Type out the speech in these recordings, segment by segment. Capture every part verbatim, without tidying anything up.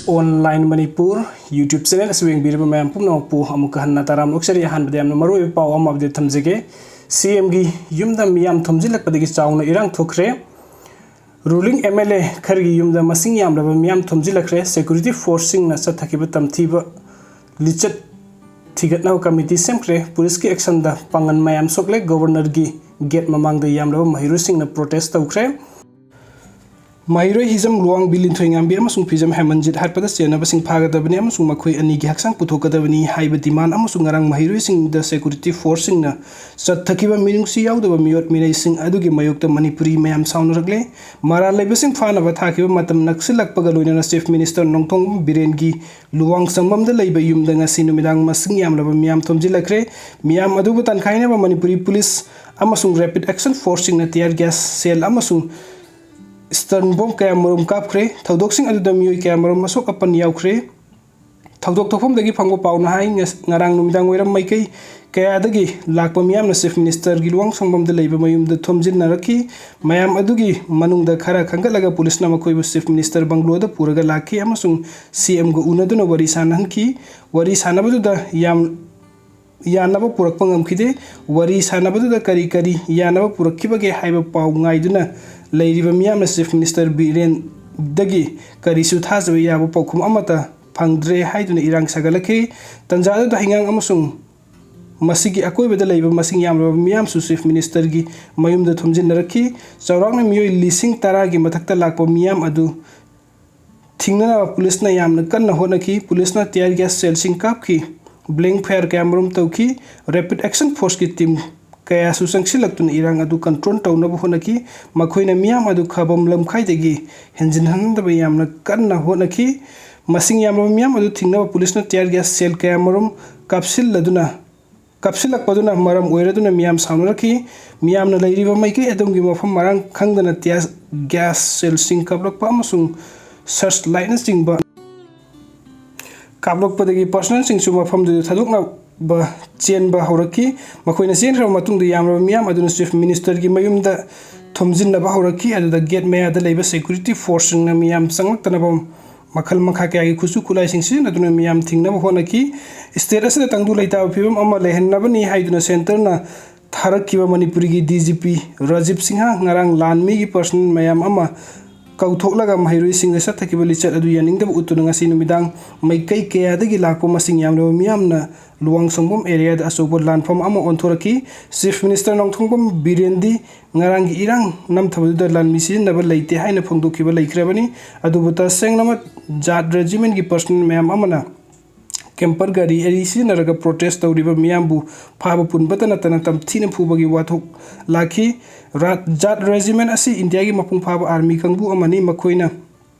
Online Manipur YouTube channel ꯑꯁꯤ ꯌꯦꯡꯕꯤꯔꯤꯕ ꯃꯌꯥꯝ ꯄꯨꯝꯅꯃꯛꯄꯨ ꯑꯃꯨꯛꯀ ꯍꯟꯅ ꯇꯔꯥꯝꯅ ꯑꯣꯛꯆꯔꯤ꯫ ꯑꯍꯥꯟꯕꯗ ꯌꯥꯝꯅ ꯃꯔꯨꯑꯣꯏꯕ ꯄꯥꯎ ꯑꯃ update ꯊꯝꯖꯒꯦ꯫ CMꯒꯤ ꯌꯨꯝꯗ ꯃꯤꯌꯥꯝ ꯊꯣꯝꯖꯤꯜꯂꯛꯄꯗꯒꯤ ꯆꯥꯎꯅ ꯏꯔꯥꯡ ꯊꯣꯛꯈ꯭ꯔꯦ꯫ Ruling MLA ꯈꯔꯒꯤ ꯌꯨꯝꯗ ꯃꯁꯤꯡ ꯌꯥꯝꯂꯕ ꯃꯤꯌꯥꯝ ꯊꯣꯝꯖꯤꯜꯂꯛꯈ꯭ꯔꯦ꯫ Security forceꯁꯤꯡꯅ ꯆꯠꯊꯈꯤꯕ ꯇꯝꯊꯤꯕ ꯂꯤꯆꯠ ꯊꯤꯒꯠꯅꯕ committee ꯁꯦꯝꯈ꯭ꯔꯦ꯫ Policeꯀꯤ actionꯗ ꯄꯥꯡꯒꯜ ꯃꯌꯥꯝ ꯁꯣꯛꯂꯦ꯫ Governorꯒꯤ gate ꯃꯃꯥꯡꯗ ꯌꯥꯝꯂꯕ ꯃꯍꯩꯔꯣꯏꯁꯤꯡꯅ protest ꯇꯧꯈ꯭ꯔꯦ꯫ ꯃꯍꯩꯔꯣꯏ ꯍꯤꯖꯝ ꯂꯨꯋꯥꯡꯕꯤ ꯂꯤꯟꯊꯣꯏꯉꯥꯝꯕꯤ ꯑꯃꯁꯨꯡ ꯐꯤꯖꯝ ꯍꯦꯃꯟꯖꯤꯠ ꯍꯥꯠꯄꯗ ꯆꯦꯟꯅꯕꯁꯤꯡ ꯐꯥꯒꯗꯕꯅꯤ ꯑꯃꯁꯨꯡ ꯃꯈꯣꯏ ꯑꯅꯤꯒꯤ ꯍꯛꯆꯥꯡ ꯄꯨꯊꯣꯛꯀꯗꯕꯅꯤ ꯍꯥꯏꯕ demand ꯑꯃꯁꯨꯡ ꯉꯔꯥꯡ ꯃꯍꯩꯔꯣꯏꯁꯤꯡꯗ security forceꯁꯤꯡꯅ ꯆꯠꯊꯈꯤꯕ ꯃꯤꯅꯨꯡꯁꯤ ꯌꯥꯎꯗꯕ ꯃꯤꯑꯣꯠ ꯃꯤꯅꯩꯁꯤꯡ ꯑꯗꯨꯒꯤ ꯃꯥꯌꯣꯛꯇ ꯃꯅꯤꯄꯨꯔꯤ ꯃꯌꯥꯝ ꯁꯥꯎꯅꯔꯛꯂꯦ꯫ ꯃꯔꯥꯜ ꯂꯩꯕꯁꯤꯡ ꯐꯥꯅꯕ ꯊꯥꯈꯤꯕ ꯃꯇꯝ ꯅꯛꯁꯤꯜꯂꯛꯄꯒ ꯂꯣꯏꯅꯅ Chief Minister ꯅꯣꯡꯊꯣꯝꯕꯝ ꯕꯤꯔꯦꯟꯒꯤ ꯂꯨꯋꯥꯡꯁꯪꯕꯝꯗ ꯂꯩꯕ ꯌꯨꯝꯗ ꯉꯁꯤ ꯅꯨꯃꯤꯗꯥꯡ ꯃꯁꯤꯡ ꯌꯥꯝꯂꯕ ꯃꯤꯌꯥꯝ ꯊꯣꯝꯖꯤꯜꯂꯛꯈ꯭ꯔꯦ꯫ ꯃꯤꯌꯥꯝ ꯑꯗꯨꯕꯨ ꯇꯥꯟꯈꯥꯏꯅꯕ ꯃꯅꯤꯄꯨꯔꯤ police ꯑꯃꯁꯨꯡ Rapid Action Forceꯁꯤꯡꯅ tear gas shell ꯑꯃꯁꯨꯡ stun bomb ꯀꯌꯥ ꯃꯔꯨꯝ ꯀꯥꯞꯈ꯭ꯔꯦ꯫ ꯊꯧꯗꯣꯛꯁꯤꯡ ꯑꯗꯨꯗ ꯃꯤꯑꯣꯏ ꯀꯌꯥ ꯃꯔꯨꯝ ꯑꯁꯣꯛ ꯑꯄꯟ ꯌꯥꯎꯈ꯭ꯔꯦ꯫ ꯊꯧꯗꯣꯛ ꯊꯣꯛꯐꯝꯗꯒꯤ ꯐꯪꯕ ꯄꯥꯎꯅ ꯍꯥꯏ, ꯉꯁ-, ꯉꯔꯥꯡ ꯅꯨꯃꯤꯗꯥꯡ ꯋꯥꯏꯔꯝ ꯃꯥꯏꯀꯩ ꯀꯌꯥꯗꯒꯤ ꯂꯥꯛꯄ ꯃꯤꯌꯥꯝꯅ Chief Ministerꯒꯤ ꯂꯨꯋꯥꯡꯁꯪꯕꯝꯗ ꯂꯩꯕ ꯃꯌꯨꯝꯗ ꯊꯣꯝꯖꯤꯟꯅꯔꯛꯈꯤ꯫ ꯃꯌꯥꯝ ꯑꯗꯨꯒꯤ ꯃꯅꯨꯡꯗ ꯈꯔ ꯈꯟꯒꯠꯂꯒ policeꯅ ꯃꯈꯣꯏꯕꯨ Chief Minister bungalow ꯗ ꯄꯨꯔꯒ ꯂꯥꯛꯈꯤ ꯑꯃꯁꯨꯡ CMꯒ ꯎꯅꯗꯨꯅ ꯋꯥꯔꯤ ꯁꯥꯅꯍꯟꯈꯤ꯫ ꯋꯥꯔꯤ ꯁꯥꯅꯕꯗꯨꯗ ꯌꯥꯝ ꯌꯥꯅꯕ ꯄꯨꯔꯛꯄ ꯉꯝꯈꯤꯗꯦ꯫ ꯋꯥꯔꯤ ꯁꯥꯅꯕꯗꯨꯗ ꯀꯔꯤ ꯀꯔꯤ ꯌꯥꯅꯕ ꯄꯨꯔꯛꯈꯤꯕꯒꯦ ꯍꯥꯏꯕ ꯄꯥꯎ ꯉꯥꯏꯗꯨꯅ ꯂꯩꯔꯤꯕ ꯃꯤꯌꯥꯝꯅ Chief Minister ꯕꯤꯔꯦꯟꯗꯒꯤ ꯀꯔꯤꯁꯨ ꯊꯥꯖꯕ ꯌꯥꯕ ꯄꯥꯎꯈꯨꯝ ꯑꯃꯠꯇ ꯐꯪꯗ꯭ꯔꯦ ꯍꯥꯏꯗꯨꯅ ꯏꯔꯥꯡ ꯁꯥꯒꯠꯂꯛꯈꯤ꯫ ꯇꯟꯖꯥ ꯑꯗꯨꯗ ꯍꯩꯉꯥꯡ ꯑꯃꯁꯨꯡ ꯃꯁꯤꯒꯤ ꯑꯀꯣꯏꯕꯗ ꯂꯩꯕ ꯃꯁꯤꯡ ꯌꯥꯝꯂꯕ ꯃꯤꯌꯥꯝꯁꯨ Chief Ministerꯒꯤ ꯃꯌꯨꯝꯗ ꯊꯣꯝꯖꯤꯟꯅꯔꯛꯈꯤ꯫ ꯆꯥꯎꯔꯥꯛꯅ ꯃꯤꯑꯣꯏ ꯂꯤꯁꯤꯡ ꯇꯔꯥꯒꯤ ꯃꯊꯛꯇ ꯂꯥꯛꯄ ꯃꯤꯌꯥꯝ ꯑꯗꯨ ꯊꯤꯡꯅꯅꯕ policeꯅ ꯌꯥꯝꯅ ꯀꯟꯅ ꯍꯣꯠꯅꯈꯤ꯫ Policeꯅ tear gas shellꯁꯤꯡ ꯀꯥꯞꯈꯤ, blank fire ꯀꯌꯥ ꯃꯔꯨꯝ ꯇꯧꯈꯤ꯫ Rapid Action Forceꯀꯤ team ꯀꯌꯥꯁꯨ ꯆꯪꯁꯤꯜꯂꯛꯇꯨꯅ ꯏꯔꯥꯡ ꯑꯗꯨ control ꯇꯧꯅꯕ ꯍꯣꯠꯅꯈꯤ꯫ ꯃꯈꯣꯏꯅ ꯃꯤꯌꯥꯝ ꯑꯗꯨ ꯈꯥꯕꯝ ꯂꯝꯈꯥꯏꯗꯒꯤ ꯍꯦꯟꯖꯤꯟꯍꯟꯅꯕ ꯌꯥꯝꯅ ꯀꯟꯅ ꯍꯣꯠꯅꯈꯤ꯫ ꯃꯁꯤꯡ ꯌꯥꯝꯂꯕ ꯃꯤꯌꯥꯝ ꯑꯗꯨ ꯊꯤꯡꯅꯕ policeꯅ tear gas shell ꯀꯌꯥ ꯃꯔꯨꯝ ꯀꯥꯞꯁꯤꯜꯂꯗꯨꯅ ꯀꯥꯞꯁꯤꯜꯂꯛꯄꯗꯨꯅ ꯃꯔꯝ ꯑꯣꯏꯔꯗꯨꯅ ꯃꯤꯌꯥꯝ ꯁꯥꯎꯅꯔꯛꯈꯤ꯫ ꯃꯤꯌꯥꯝꯅ ꯂꯩꯔꯤꯕ ꯃꯥꯏꯀꯩ ꯑꯗꯨꯝꯒꯤ ꯃꯐꯝ ꯃꯔꯥꯡ ꯈꯪꯗꯅ tear gas shellꯁꯤꯡ ꯀꯥꯞꯂꯛꯄ ꯑꯃꯁꯨꯡ search lightꯅꯆꯤꯡꯕ ꯀꯥꯞꯂꯛꯄꯗꯒꯤ personnelꯁꯤꯡꯁꯨ ꯃꯐꯝꯗꯨꯗ ꯊꯥꯗꯣꯛꯅꯕ ꯆꯦꯟꯕ ꯍꯧꯔꯛꯈꯤ꯫ ꯃꯈꯣꯏꯅ ꯆꯦꯟꯈ꯭ꯔꯕ ꯃꯇꯨꯡꯗ ꯌꯥꯝꯂꯕ ꯃꯤꯌꯥꯝ ꯑꯗꯨꯅ Chief Ministerꯒꯤ ꯃꯌꯨꯝꯗ ꯊꯣꯝꯖꯤꯟꯅꯕ ꯍꯧꯔꯛꯈꯤ꯫ ꯑꯗꯨꯗ gate ꯃꯌꯥꯗ ꯂꯩꯕ security forceꯁꯤꯡꯅ ꯃꯤꯌꯥꯝ ꯆꯪꯂꯛꯇꯅꯕ ꯃꯈꯜ ꯃꯈꯥ ꯀꯌꯥꯒꯤ ꯈꯨꯠꯁꯨ ꯈꯨꯠꯂꯥꯏꯁꯤꯡ ꯁꯤꯖꯤꯟꯅꯗꯨꯅ ꯃꯤꯌꯥꯝ ꯊꯤꯡꯅꯕ ꯍꯣꯠꯅꯈꯤ꯫ State ꯑꯁꯤꯗ ꯇꯪꯗꯨ ꯂꯩꯇꯥꯕ ꯐꯤꯕꯝ ꯑꯃ ꯂꯩꯍꯟꯅꯕꯅꯤ ꯍꯥꯏꯗꯨꯅ centreꯅ ꯊꯥꯔꯛꯈꯤꯕ ꯃꯅꯤꯄꯨꯔꯒꯤ D G P Rajiv Singh ꯉꯔꯥꯡ ꯂꯥꯟꯃꯤꯒꯤ personnel ꯃꯌꯥꯝ ꯑꯃ ꯀꯧꯊꯣꯛꯂꯒ ꯃꯍꯩꯔꯣꯏꯁꯤꯡꯗ ꯆꯠꯊꯈꯤꯕ ꯂꯤꯆꯠ ꯑꯗꯨ ꯌꯥꯅꯤꯡꯗꯕ ꯎꯠꯇꯨꯅ ꯉꯁꯤ ꯅꯨꯃꯤꯗꯥꯡ ꯃꯥꯏꯀꯩ ꯀꯌꯥꯗꯒꯤ ꯂꯥꯛꯄ ꯃꯁꯤꯡ ꯌꯥꯝꯂꯕ ꯃꯤꯌꯥꯝꯅ ꯂꯨꯋꯥꯡꯁꯪꯕꯝ areaꯗ ꯑꯆꯧꯕ ꯂꯥꯟꯐꯝ ꯑꯃ ꯑꯣꯟꯊꯣꯔꯛꯈꯤ꯫ Chief Minister ꯅꯣꯡꯊꯣꯡꯕꯝ ꯕꯤꯔꯦꯟꯗꯤ ꯉꯔꯥꯡꯒꯤ ꯏꯔꯥꯡ ꯅꯝꯊꯕꯗꯨꯗ ꯂꯥꯟꯃꯤ ꯁꯤꯖꯤꯟꯅꯕ ꯂꯩꯇꯦ ꯍꯥꯏꯅ ꯐꯣꯡꯗꯣꯛꯈꯤꯕ ꯂꯩꯈ꯭ꯔꯕꯅꯤ꯫ ꯑꯗꯨꯕꯨ ꯇꯁꯦꯡꯅꯃꯛ ꯖꯥꯠ regimentꯀꯤ personnel ꯃꯌꯥꯝ ꯑꯃꯅ camper ꯒꯥꯔꯤ ꯑꯅꯤ ꯁꯤꯖꯤꯟꯅꯔꯒ protest ꯇꯧꯔꯤꯕ ꯃꯤꯌꯥꯝꯕꯨ ꯐꯥꯕ ꯄꯨꯟꯕꯇ ꯅꯠꯇꯅ ꯇꯝꯊꯤꯅ ꯐꯨꯕꯒꯤ ꯋꯥꯊꯣꯛ ꯂꯥꯛꯈꯤ꯫ ꯔꯥꯠ-, ꯖꯥꯠ regiment ꯑꯁꯤ ꯏꯟꯗꯤꯌꯥꯒꯤ ꯃꯄꯨꯡ ꯐꯥꯕ army ꯀꯥꯡꯕꯨ ꯑꯃꯅꯤ꯫ ꯃꯈꯣꯏꯅ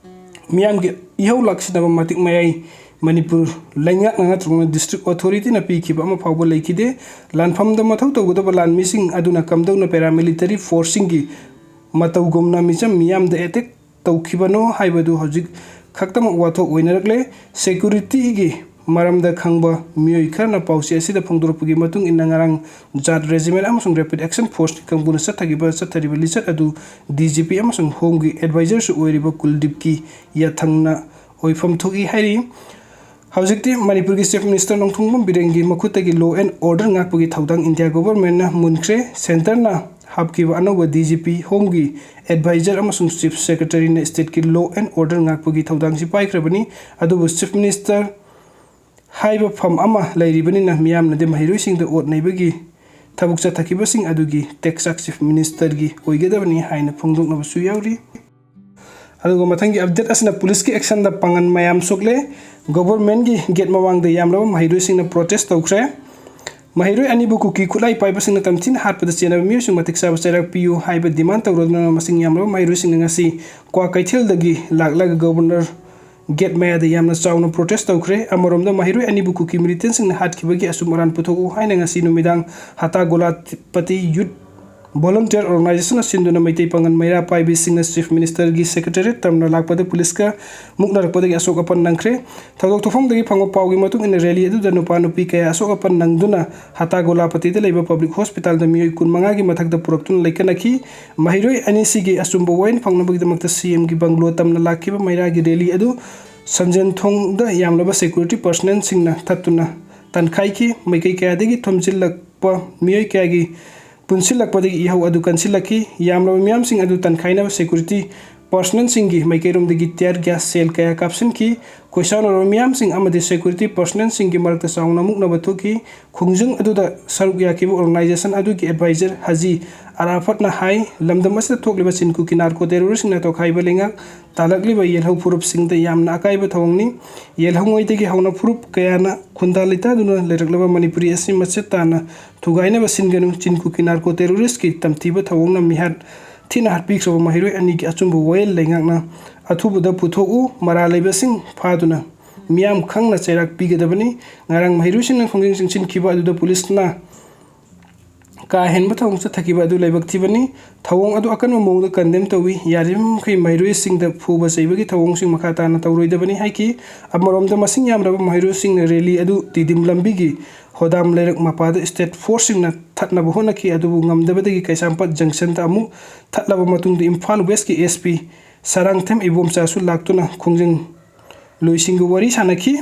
ꯃꯤꯌꯥꯝꯒꯤ ꯏꯍꯧ ꯂꯥꯛꯁꯤꯟꯅꯕ ꯃꯇꯤꯛ ꯃꯌꯥꯏ ꯃꯅꯤꯄꯨꯔ ꯂꯩꯉꯥꯛꯅ ꯅꯠꯇ꯭ꯔꯒꯅ district authorityꯅ ꯄꯤꯈꯤꯕ ꯑꯃ ꯐꯥꯎꯕ ꯂꯩꯈꯤꯗꯦ꯫ ꯂꯥꯟꯐꯝꯗ ꯃꯊꯧ ꯇꯧꯒꯗꯕ ꯂꯥꯟꯃꯤꯁꯤꯡ ꯑꯗꯨꯅ ꯀꯝꯗꯧꯅ paramilitary forceꯁꯤꯡꯒꯤ ꯃꯇꯧꯒꯨꯝꯅ ꯃꯤꯆꯝ ꯃꯤꯌꯥꯝꯗ attack ꯇꯧꯈꯤꯕꯅꯣ ꯍꯥꯏꯕꯗꯨ ꯍꯧꯖꯤꯛ ꯈꯛꯇꯃꯛ ꯋꯥꯊꯣꯛ ꯑꯣꯏꯅꯔꯛꯂꯦ꯫ Securityꯒꯤ ꯃꯔꯝꯗ ꯈꯪꯕ ꯃꯤꯑꯣꯏ ꯈꯔꯅ ꯄꯥꯎꯆꯦ ꯑꯁꯤꯗ ꯐꯣꯡꯗꯣꯔꯛꯄꯒꯤ ꯃꯇꯨꯡ ꯏꯟꯅ ꯉꯔꯥꯡ ꯖꯥꯠ regiment ꯑꯃꯁꯨꯡ Rapid Action Forceꯀꯤ ꯀꯥꯡꯕꯨꯅ ꯆꯠꯊꯈꯤꯕ, ꯆꯠꯊꯔꯤꯕ ꯂꯤꯆꯠ ꯑꯗꯨ D G P ꯑꯃꯁꯨꯡ Homeꯒꯤ advisorꯁꯨ ꯑꯣꯏꯔꯤꯕ ꯀꯨꯜꯗꯤꯞꯀꯤ ꯌꯥꯊꯪꯅ ꯑꯣꯏꯐꯝ ꯊꯣꯛꯏ ꯍꯥꯏꯔꯤ꯫ ꯍꯧꯖꯤꯛꯇꯤ ꯃꯅꯤꯄꯨꯔꯒꯤ Chief Minister Nongthongbam ꯕꯤꯔꯦꯟꯒꯤ ꯃꯈꯨꯠꯇꯒꯤ law and order ꯉꯥꯛꯄꯒꯤ ꯊꯧꯗꯥꯡ ꯏꯟꯗꯤꯌꯥ governmentꯅ ꯃꯨꯟꯈ꯭ꯔꯦ꯫ Centreꯅ ꯍꯥꯞꯈꯤꯕ ꯑꯅꯧꯕ D G P, Homeꯒꯤ advisor ꯑꯃꯁꯨꯡ Chief Secretaryꯅ stateꯀꯤ law and order ꯉꯥꯛꯄꯒꯤ ꯊꯧꯗꯥꯡꯁꯤ ꯄꯥꯏꯈ꯭ꯔꯕꯅꯤ꯫ ꯑꯗꯨꯕꯨ Chief Minister ꯍꯥꯏꯕ ꯐꯝ ꯑꯃ ꯂꯩꯔꯤꯕꯅꯤꯅ ꯃꯤꯌꯥꯝꯅꯗꯤ ꯃꯍꯩꯔꯣꯏꯁꯤꯡꯗ ꯑꯣꯠ ꯅꯩꯕꯒꯤ ꯊꯕꯛ ꯆꯠꯊꯈꯤꯕꯁꯤꯡ ꯑꯗꯨꯒꯤ ꯇꯦꯛꯆꯥꯛ Chief Ministerꯒꯤ ꯑꯣꯏꯒꯗꯕꯅꯤ ꯍꯥꯏꯅ ꯐꯣꯡꯗꯣꯛꯅꯕꯁꯨ ꯌꯥꯎꯔꯤ꯫ ꯑꯗꯨꯒ ꯃꯊꯪꯒꯤ update ꯑꯁꯤꯅ ꯄꯨꯂꯤꯁꯀꯤ actionꯗ ꯄꯥꯡꯒꯜ ꯃꯌꯥꯝ ꯁꯣꯛꯂꯦ꯫ Governmentꯀꯤ gate ꯃꯃꯥꯡꯗ ꯌꯥꯝꯂꯕ ꯃꯍꯩꯔꯣꯏꯁꯤꯡꯅ protest ꯇꯧꯈ꯭ꯔꯦ꯫ ꯃꯍꯩꯔꯣꯏ ꯑꯅꯤꯕꯨ ꯀꯨꯀꯤ ꯈꯨꯠꯂꯥꯏ ꯄꯥꯏꯕꯁꯤꯡꯅ ꯇꯝꯊꯤꯅ ꯍꯥꯠꯄꯗ ꯆꯦꯟꯅꯕ ꯃꯤꯑꯣꯏꯁꯤꯡ ꯃꯇꯤꯛ ꯆꯥꯕ ꯆꯩꯔꯥꯛ ꯄꯤꯌꯨ ꯍꯥꯏꯕ demand ꯇꯧꯔꯗꯨꯅ ꯃꯁꯤꯡ ꯌꯥꯝꯂꯕ ꯃꯍꯩꯔꯣꯏꯁꯤꯡꯅ ꯉꯁꯤ ꯀ꯭ꯋꯥꯀꯩꯊꯦꯜꯗꯒꯤ ꯂꯥꯛꯂꯒ Governor gate ꯃꯌꯥꯗ ꯌꯥꯝꯅ ꯆꯥꯎꯅ protest ꯇꯧꯈ꯭ꯔꯦ꯫ ꯑꯃꯔꯣꯝꯗ ꯃꯍꯩꯔꯣꯏ ꯑꯅꯤꯕꯨ ꯀꯨꯀꯤ militantꯁꯤꯡꯅ ꯍꯥꯠꯈꯤꯕꯒꯤ ꯑꯆꯨꯝ ꯑꯔꯥꯟ ꯄꯨꯊꯣꯛꯎ ꯍꯥꯏꯅ ꯉꯁꯤ ꯅꯨꯃꯤꯗꯥꯡ ꯍꯇꯥ ꯒꯣꯂꯥꯄꯇꯤ youth Volunteer Organization ꯅ ꯁꯤꯟꯗꯨꯅ ꯃꯩꯇꯩ ꯄꯥꯉꯜ ꯃꯩꯔꯥ ꯄꯥꯏꯕꯤꯁꯤꯡꯅ Chief Minister ꯒꯤ Secretariat ꯇꯝꯅ ꯂꯥꯛꯄꯗ ꯄꯨꯂꯤꯁꯀ ꯃꯨꯛꯅꯔꯛꯄꯗꯒꯤ ꯑꯁꯣꯛ ꯑꯄꯟ ꯅꯪꯈ꯭ꯔꯦ꯫ ꯊꯧꯗꯣꯛ ꯊꯣꯛꯐꯝꯗꯒꯤ ꯐꯪꯕ ꯄꯥꯎꯒꯤ ꯃꯇꯨꯡ ꯏꯟꯅ, rally ꯑꯗꯨꯗ ꯅꯨꯄꯥ ꯅꯨꯄꯤ ꯀꯌꯥ ꯑꯁꯣꯛ ꯑꯄꯟ ꯅꯪꯗꯨꯅ ꯍꯇꯥ ꯒꯣꯂꯥꯄꯇꯤꯗ ꯂꯩꯕ public hospital ꯗ ꯃꯤꯑꯣꯏ ꯀꯨꯟꯃꯉꯥꯒꯤ ꯃꯊꯛꯇ ꯄꯨꯔꯛꯇꯨꯅ ꯂꯩꯈꯠꯅꯈꯤ꯫ ꯃꯍꯩꯔꯣꯏ ꯑꯅꯤꯁꯤꯒꯤ ꯑꯆꯨꯝꯕ ꯋꯥꯌꯦꯜ ꯐꯪꯅꯕꯒꯤꯗꯃꯛꯇ C M ꯒꯤ bungalow ꯇꯝꯅ ꯂꯥꯛꯈꯤꯕ ꯃꯩꯔꯥꯒꯤ rally ꯑꯗꯨ ꯁꯟꯖꯦꯟ ꯊꯣꯡꯗ ꯌꯥꯝꯂꯕ security personnel ꯁꯤꯡꯅ ꯊꯠꯇꯨꯅ ꯇꯥꯟꯈꯥꯏꯈꯤ꯫ ꯃꯥꯏꯀꯩ ꯀꯌꯥꯗꯒꯤ ꯊꯣꯝꯖꯤꯜꯂꯛꯄ ꯃꯤꯑꯣꯏ ꯀꯌꯥꯒꯤ ꯄꯨꯟꯁꯤꯜꯂꯛꯄꯗꯒꯤ ꯏꯍꯧ ꯑꯗꯨ ꯀꯟꯁꯤꯜꯂꯛꯈꯤ꯫ ꯌꯥꯝꯂꯕ ꯃꯤꯌꯥꯝꯁꯤꯡ ꯑꯗꯨ ꯇꯥꯟꯈꯥꯏꯅꯕ security personnel ꯁꯤꯡꯒꯤ ꯃꯥꯏꯀꯩꯔꯣꯝꯗꯒꯤ tear gas shell ꯀꯌꯥ ꯀꯥꯞꯁꯤꯟꯈꯤ꯫ ꯈꯣꯏꯁꯥꯎꯅꯔꯕ ꯃꯤꯌꯥꯝꯁꯤꯡ ꯑꯃꯗꯤ security personnel ꯁꯤꯡꯒꯤ ꯃꯔꯛꯇ ꯆꯥꯎꯅ ꯃꯨꯛꯅꯕ ꯊꯣꯛꯈꯤ꯫ ꯈꯣꯡꯖꯪ ꯑꯗꯨꯗ ꯁꯔꯨꯛ ꯌꯥꯈꯤꯕ organization ꯑꯗꯨꯒꯤ advisor ꯍꯥꯖꯤ ꯑꯔꯥꯐꯠꯅ ꯍꯥꯏ, ꯂꯝꯗꯝ ꯑꯁꯤꯗ ꯊꯣꯛꯂꯤꯕ ꯆꯤꯟꯀꯨꯀꯤ narco terrorist ꯁꯤꯡꯅ ꯇꯣꯈꯥꯏꯕ ꯂꯩꯉꯥꯛ ꯇꯥꯜꯂꯛꯂꯤꯕ ꯌꯦꯜꯍꯧ ꯐꯨꯔꯨꯞꯁꯤꯡꯗ ꯌꯥꯝꯅ ꯑꯀꯥꯏꯕ ꯊꯧꯑꯣꯡꯅꯤ꯫ ꯌꯦꯜꯍꯧꯉꯩꯗꯒꯤ ꯍꯧꯅ ꯐꯨꯔꯨꯞ ꯀꯌꯥꯅ ꯈꯨꯟꯗꯥ ꯂꯩꯇꯥꯗꯨꯅ ꯂꯩꯔꯛꯂꯕ ꯃꯅꯤꯄꯨꯔꯤ ꯑꯁꯤ ꯃꯆꯦꯠ ꯇꯥꯅ ꯊꯨꯒꯥꯏꯅꯕ ꯁꯤꯟꯒꯅꯨ꯫ ꯆꯤꯟꯀꯨꯀꯤ narco terrorist ꯀꯤ ꯇꯝꯊꯤꯕ ꯊꯧꯑꯣꯡꯅ ꯃꯤꯍꯥꯠ ꯊꯤꯅ ꯍꯥꯠꯄꯤꯈ꯭ꯔꯕ ꯃꯍꯩꯔꯣꯏ ꯑꯅꯤꯒꯤ ꯑꯆꯨꯝꯕ ꯋꯥꯌꯦꯜ ꯂꯩꯉꯥꯛꯅ ꯑꯊꯨꯕꯗ ꯄꯨꯊꯣꯛꯎ꯫ ꯃꯔꯥꯜ ꯂꯩꯕꯁꯤꯡ ꯐꯥꯗꯨꯅ ꯃꯤꯌꯥꯝ ꯈꯪꯅ ꯆꯩꯔꯥꯛ ꯄꯤꯒꯗꯕꯅꯤ꯫ ꯉꯔꯥꯡ ꯃꯍꯩꯔꯣꯏꯁꯤꯡꯅ ꯈꯣꯡꯖꯪ ꯆꯪꯁꯤꯟꯈꯤꯕ ꯑꯗꯨꯗ ꯄꯨꯂꯤꯁꯅ ꯀꯥ ꯍꯦꯟꯕ ꯊꯧꯑꯣꯡ ꯆꯠꯊꯈꯤꯕ ꯑꯗꯨ ꯂꯥꯏꯕꯛ ꯊꯤꯕꯅꯤ꯫ ꯊꯧꯑꯣꯡ ꯑꯗꯨ ꯑꯀꯟꯕ ꯃꯑꯣꯡꯗ condemn ꯇꯧꯏ꯫ ꯌꯥꯔꯤꯕꯃꯈꯩ ꯃꯍꯩꯔꯣꯏꯁꯤꯡꯗ ꯐꯨꯕ ꯆꯩꯕꯒꯤ ꯊꯧꯑꯣꯡꯁꯤꯡ ꯃꯈꯥ ꯇꯥꯅ ꯇꯧꯔꯣꯏꯗꯕꯅꯤ ꯍꯥꯏꯈꯤ꯫ ꯑꯃꯔꯣꯝꯗ, ꯃꯁꯤꯡ ꯌꯥꯝꯂꯕ ꯃꯍꯩꯔꯣꯏꯁꯤꯡꯅ rally ꯑꯗꯨ ꯇꯤꯗꯤꯝ ꯂꯝꯕꯤꯒꯤ ꯍꯣꯗꯥꯝ ꯂꯩꯔꯛ ꯃꯄꯥꯗ state force ꯁꯤꯡꯅ ꯊꯠꯅꯕ ꯍꯣꯠꯅꯈꯤ, ꯑꯗꯨꯕꯨ ꯉꯝꯗꯕꯗꯒꯤ ꯀꯩꯁꯥꯝꯄꯥꯠ junction ꯗ ꯑꯃꯨꯛ ꯊꯠꯂꯕ ꯃꯇꯨꯡꯗ ꯏꯝꯐꯥꯜ West ꯀꯤ S P ꯁꯔꯥꯡꯊꯦꯝ ꯏꯕꯣꯝꯆꯥꯁꯨ ꯂꯥꯛꯇꯨꯅ ꯈꯣꯡꯖꯪ ꯂꯣꯏꯁꯤꯡꯒ ꯋꯥꯔꯤ ꯁꯥꯅꯈꯤ꯫